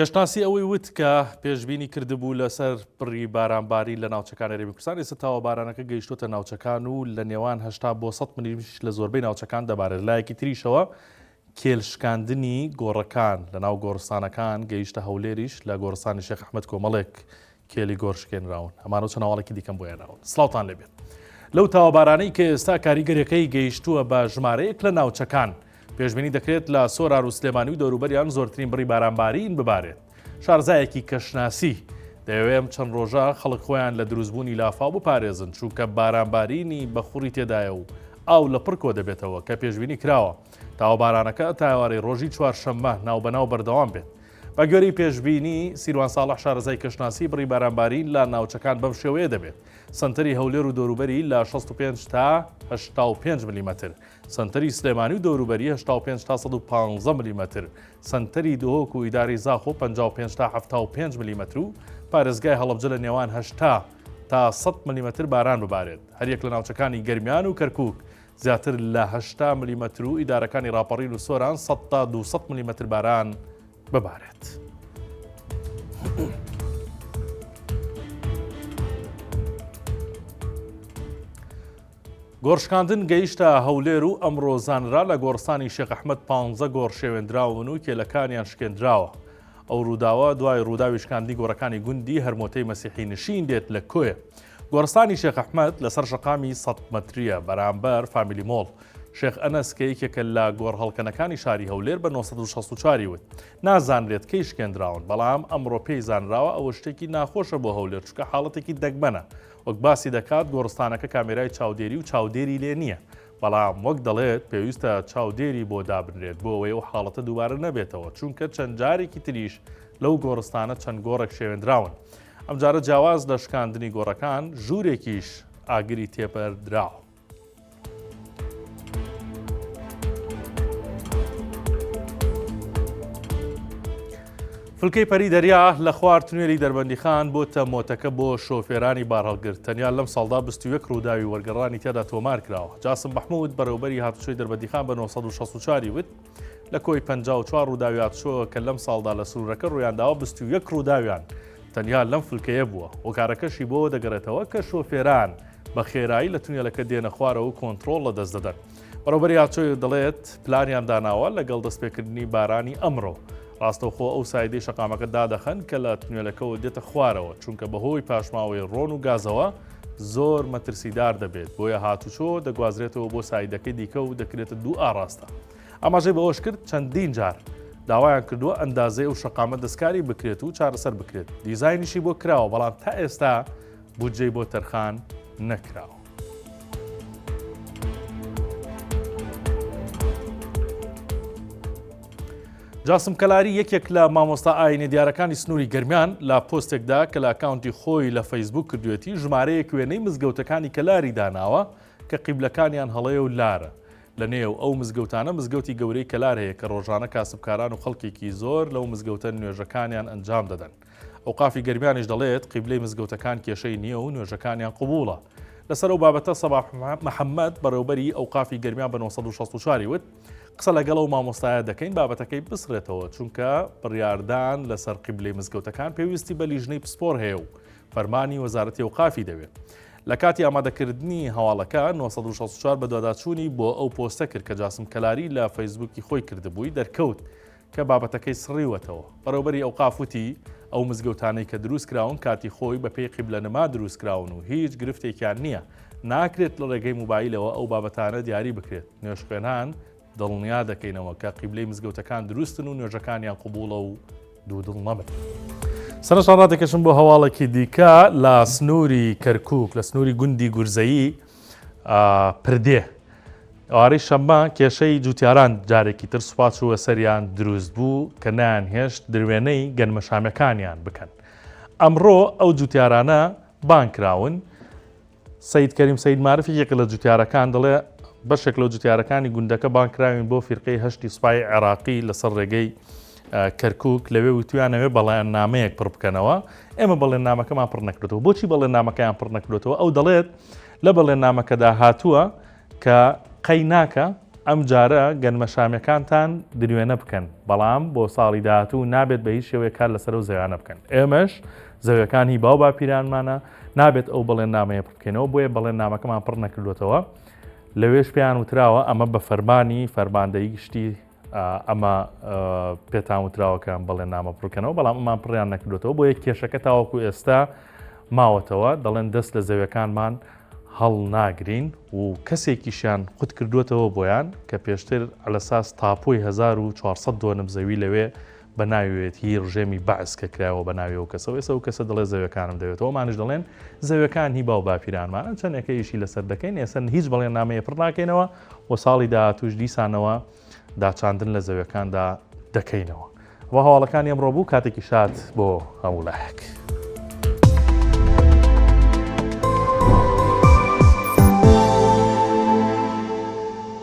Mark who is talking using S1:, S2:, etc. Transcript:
S1: کەشناسی ئەوەی وت کە پێشبینی کردبوو لەسەر بڕی بارانبارین لە ناوچەکان هەرێمی کوردستان، ئێستا تاوە بارانەکە گەیشتۆتە ناوچەکان و لە نێوان 80 بۆ 100 ملیمش لە زۆربەی ناوچەکان دەبارێت. لایەکی تریشەوە کێل شکاندنی گۆڕەکان لە ناو گۆڕستانەکان گەیشتە هەولێریش، لە گۆڕستانی شێخ ئەحمەد کۆمەڵێک کێلی گۆڕ شکێنراون. ئەمانە و چەند هەواڵێکی دیکەم بۆ هێناون. سڵاوتان لێبێت. لەو تاوەبارانەی کە ئێستا کاریگەریەکەی گەیشتووە بە ژمارەیەک لە ناوچەکان، پێشبینی دەکرێت لە سۆران و سلێمانی و دەوروبەریان زۆرترین بڕی بارانبارین ببارێت. شارەزایەکی کەشناسی دەیەوێت ئەم چەند ڕۆژە خەڵک خۆیان لە دروستبوونی لافاو بپارێزن، چونکە بارانبارینی بەخوڕی تێدایە و ئاو لە پڕ کۆدەبێتەوە کە پێشبینی کراوە تاوەبارانەکە تا ئێوارەی ڕۆژی چوارشەممە ناوبەناو بەردەوام بێت. بەگوێرەی پێشبینی سیروان ساڵح شارەزای کەشناسی بڕی بارانبارین لە ناوچەکان بەم شێوەیە دەبێت، سەنتەری هەولێر و دەوروبەری لە 65 تا 85 ملیمەتر، سەنتەری سلێمانی و دەوروبەری 85 تا 115 ملیمەتر، سەنتەری دهۆک و ئیدارەی زاخۆ 55 تا 75 ملیمەتر و پارێزگای هەڵەبجە لە نێوان 80 تا 100 ملیمەتر باران ببارێت. هەریەک لە ناوچەکانی گەرمیان و کەرکوک زیاتر لە 80 ملیمەتر و ئیدارەکانی ڕاپەڕین و سۆران 100 تا 200 ملیمەتر باران ببارێت. گۆڕشکاندن گەیشتە هەولێر و ئەمڕۆ زانرا لە گۆڕستانی شێخ ئەحمەد پانزە گۆڕ شێوێندراون و کێلەکانیان شکێندراوە. ئەو ڕووداوە دوای ڕووداوی شکاندنی گۆڕەکانی گوندی هەرمۆتەی مەسیحی نشین دێت لە کۆیە. گۆڕستانی شێخ ئەحمەد لەسەر شەقامی 100 مەتریە بەرامبەر فامیلی مۆڵ. شێخ ئەنەس کە یەکێکە لە گۆڕهەڵکەنەکانی شاری هەولێر بە 964 وت نازانرێت کەی شکێندراون بەڵام ئەمڕۆ پێی زانراوە ئەوە شتێکی ناخۆشە بۆ هەولێر چونکە حاڵەتێکی دەگمەنە وەک باسی دەکات گۆڕستانەکە کامێرای چاودێری و چاودێری لێ نییە، بەڵام وەک دەڵێت پێویستە چاودێری بۆ دابنرێت بۆ ئەوەی ئەو حاڵەتە دووبارە نەبێتەوە، چونکە چەند جارێکی تریش لەو گۆڕستانە چەند گۆڕێک شێوێندراون. ئەمجارە جیاواز لە شکاندنی گۆڕەکان، ژوورێکیش ئاگری تێبەردراوە. فلکەی پەری دەریا لە خوار تونێلی دەربەندیخان بۆتە مۆتەکە بۆ شۆفێرانی بارهەڵگر تەنیا لەم ساڵدا 21 ڕووداوی وەرگەڕانی تێدا تۆمار کراوە جاسم محمود بەڕێوبەری هاتوچۆی دەربەندیخان بە 964 وت لە کۆی 54 ڕووداوی هاتوچۆ کە لەم ساڵدا لە سنوورەکە ڕوویانداوە 21 ڕووداویان تەنیا لەم فلکەیە بووە، هۆکارەکەشی بۆ ئەوە دەگەڕێتەوە کە شۆفێران بە خێرایی لە تونێلەکە دێنە خوارەوە و کۆنترۆڵ لەدەست دەدەن. بەڕێوەبەری هاتوچۆ دەڵێت، پلانیان داناوە لەگەڵ دەستپێکردنی بارانی ئەمڕۆ، ڕاستەوخۆ ئەو سایدەی شەقامەکە دادەخەن کە لە تونێلەکەوە دێتە خوارەوە، چونکە بەهۆی پاشماوەی ڕۆن و گازەوە زۆر مەترسیدار دەبێت، بۆیە هاتوچۆ دەگوازرێتەوە بۆ سایدەکەی دیکە و دەکرێتە دوو ئاڕاستە. ئاماژەی بەوەشکرد، چەندین جار داوایان کردووە ئەندازەی ئەو شەقامە دەستکاری بکرێت و چارەسەر بکرێت، دیزاینیشی بۆ کراوە، بەڵام تا ئێستا بودجەی بۆ تەرخان نەکراوە. جاسم کەلاری یەکێک لە مامۆستا ئاینە دیارەکانی سنووری گەرمیان لە پۆستێکدا کە لە ئەکاونتی خۆی لە فەیسبوک کردوێتی ژمارەیەک وێنەی مزگەوتەکانی کەلاری داناوە کە قیبلەکانیان هەڵەیە و لارە لە نێو ئەو مزگەوتانە مزگەوتی گەورەی کەلار هەیە کە ڕۆژانە کاسبکاران و خەڵکێکی زۆر لەو مزگەوتە نوێژەکانیان ئەنجام دەدەن. ئەوقافی گەرمیانیش دەڵێت قیبلەی مزگەوتەکان کێشەی نییە و نوێژەکانیان قبوڵە. لەسەر ئەو بابەتە سەباح محەممەد بەڕێوبەری ئەوقافی گەرمیان بە 964 وت قسە لەگەڵ ئەو مامۆستایە دەکەین بابەتەکەی بسڕێتەوە چونکە بڕیاردان لەسەر قیبلەی مزگەوتەکان پێویستی بە لیژنەی پسپۆر هەیە و فەرمانی وەزارەتی ئەوقافی دەوێت. لە کاتی ئامادەکردنی هەواڵەکە، 964 بەدواداچوونی بۆ ئەو پۆستە کرد کە جاسم کەلاری لە فەیسبووکی خۆی کردبووی، دەرکەوت کە بابەتەکەی سڕیوەتەوە. بەڕێوەبەری ئەوقاف وتی، ئەو مزگەوتانەی کە دروستکراون کاتی خۆی بەپێی قیبلەنما دروستکراون و هیچ گرفتێکیان نییە، ناکرێت لە ڕێگەی موبایلەوە ئەو بابەتانە دیاری بکرێت، نوێژخوێنان دڵنیا دەکەینەوە کە قیبلەی مزگەوتەکان دروستن و نوێژەکانیان قبوڵە و دوودڵ نەبن. سەرەتا ڕادەکێشم بۆ هەواڵێکی دیکە لە سنووری کەرکک لە سنووری گوندی گورزەیی پردێ ئەوارەی شەممە کێشەی جوتیاران جارێکی تر سوپا چووە سەریان دروست بوو کە نایان هێشت دروێنەی گەنمەشامەکانیان بکەن ئەمڕۆ ئەو جوتیارانە بان کراون سەید کەریم سەید مارف یەکێکە لە جوتیارەکان دەڵێ بەشێک لەو جوتیارەکانی گوندەکە بانکراوین بۆ فیرقەی هەشتی سوپای عێراقی لەسەر ڕێگەی کەرکک لەوێ وتویانەوێ بەڵێن نامەیەک پڕ بکەنەوە ئێمە بەڵێن نامەکەمان پڕ نەکردەوە بۆچی بەڵێن نامەکەیان پڕ نەکردەوە ئەو دەڵێت لە بەڵێن نامەکەدا هاتووە کە قەی ناکە. ئەم جارە گەنمەشامیەکانتان دروێنە بکەن، بەڵام بۆ ساڵی داهاتوو نابێت بە هیچ شێوەیەک کار لەسەر ئەو زەویانە بکەن. ئێمەش زەویەکان هی باو باپیرانمانە، نابێت ئەو بەڵێننامەیە پڕ بکەینەوە، بۆیە بەڵێننامەکەمان پڕ نەکردووەتەوە. لەوێش پێیان وتراوە ئەمە بە فەرمانی فەرماندەیی گشتی ئەمە پێتان وتراوە کە ئەم بەڵێننامە پڕکەنەوە، بەڵام ئەمان پڕیان نەکردوێتەوە، بۆیە کێشەکە تاوەکو ئێستا ماوەتەوە، دەڵێن دەست لە زەویەکانمان هەڵناگرین و کەسێکیشیان قوت کردووەتەوە بۆیان کە پێشتر عەلەساس تاپۆی 1400 دۆنم زەوی لەوێ بە ناوێت هی ڕژێمی بەعس کە کرایەوە بە ناوی ئەو کەسەوە، ئێستا ئەو کەسە دەڵێ زەویەکانم دەوێتەوە، ئەمانیش دەڵێن زەویەکان هی باو باپیرانمانە، چەندێکە ئیشی لەسەر دەکەین، ئێستا هیچ بەڵێننامەیە پڕ ناکەینەوە و ساڵی داهاتووش دیسانەوە داچاندن لە زەویەکاندا دەکەینەوە. ئەوە هەواڵەکانی ئەمڕۆ بوو، کاتێکی شاد بۆ هەموو لایەک.